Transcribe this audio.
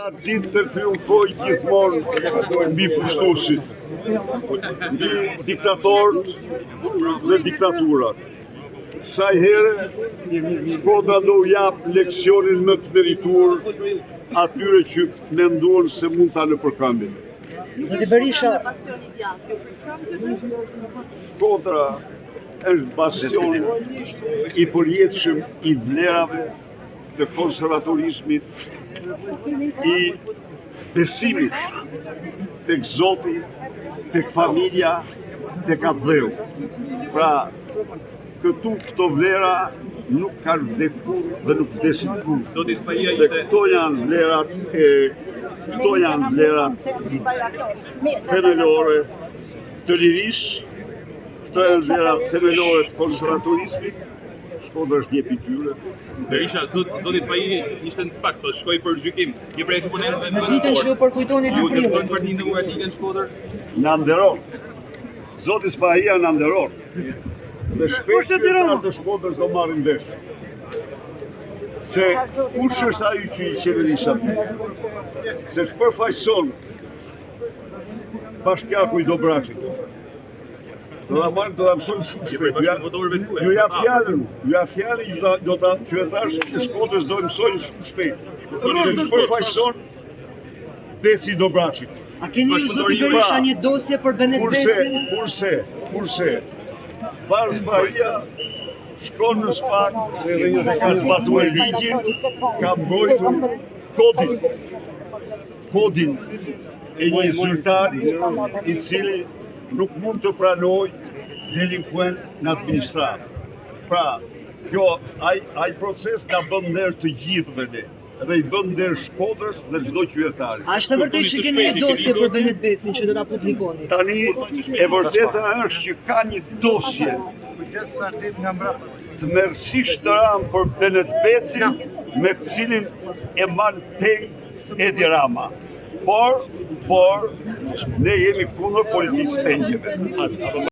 Shkodra di të triumfojë gjithmonë mbi pushtuesit, mbi diktatorët dhe diktaturat. Kësaj here Shkodra do u japë leksionin më të merituar atyre që menduan se mund ta nëpërkëmbin. Zoti Berisha, Shkodra është bastion i përjetshëm i vlerave të konservatorizmit, i besimit tek Zoti, tek familja, tek atdheu. Pra, këtu këto vlera nuk kanë vdekur dhe nuk vdesin kurrë. Zoti Spahia Dhe ishte këto janë vlerat e këto janë vlerat themelore të lirisë, këto janë vlerat themelore të konservatorizmit, Shkodra është djepi i tyre. Berisha, zot, zoti Spahia ishte në SPAK, sot shkoi për gjykim, një prej eksponentëve në më të ditën që ju fortë. përkujtoni Ju dy dëmton prillin, Partinë Demokratike në Shkodër? Na nderon. Zoti Spahia na nderon. Dhe shpejt qytetarët të Shkodrës do marrin vesh. Se kush është ai që i qeveris aty? Se ç'përfaqëson bashkiaku i Dobraçit. Do ta marrin, do ta mësojnë shumë Një shpejt. prej Ju ja- bashkëpunëtorëve tuaj. Ju jap fjalën, ju jap fjalën, ju ta- do ta qytetarët e Shkodrës do e mësojnë shumë shpejt. Se ç'përfaqëson Beci i Dobraçit. a keni ju zoti Berisha një dosje për Benet Kurse, Becin? kurse, kurse, Bardh Spahia shkon në SPAK dhe ka zbatuar ligjin, ka mbrojtur kodin, kodin e një zyrtari i cili nuk mund të pranojë delinkuent në administratë. Pra, kjo ai ai proces na bën nder të gjithëve ne dhe i bën nder Shkodrës dhe çdo qytetari. A është e vërtetë që keni një dosje për Benet Becin që do ta publikoni? Tani e vërteta është që ka një dosje të mërësisht të ramë për Benet Becin me të cilin e mban peng Edi Rama. Por, por, ne jemi kundër politikës pengjeve.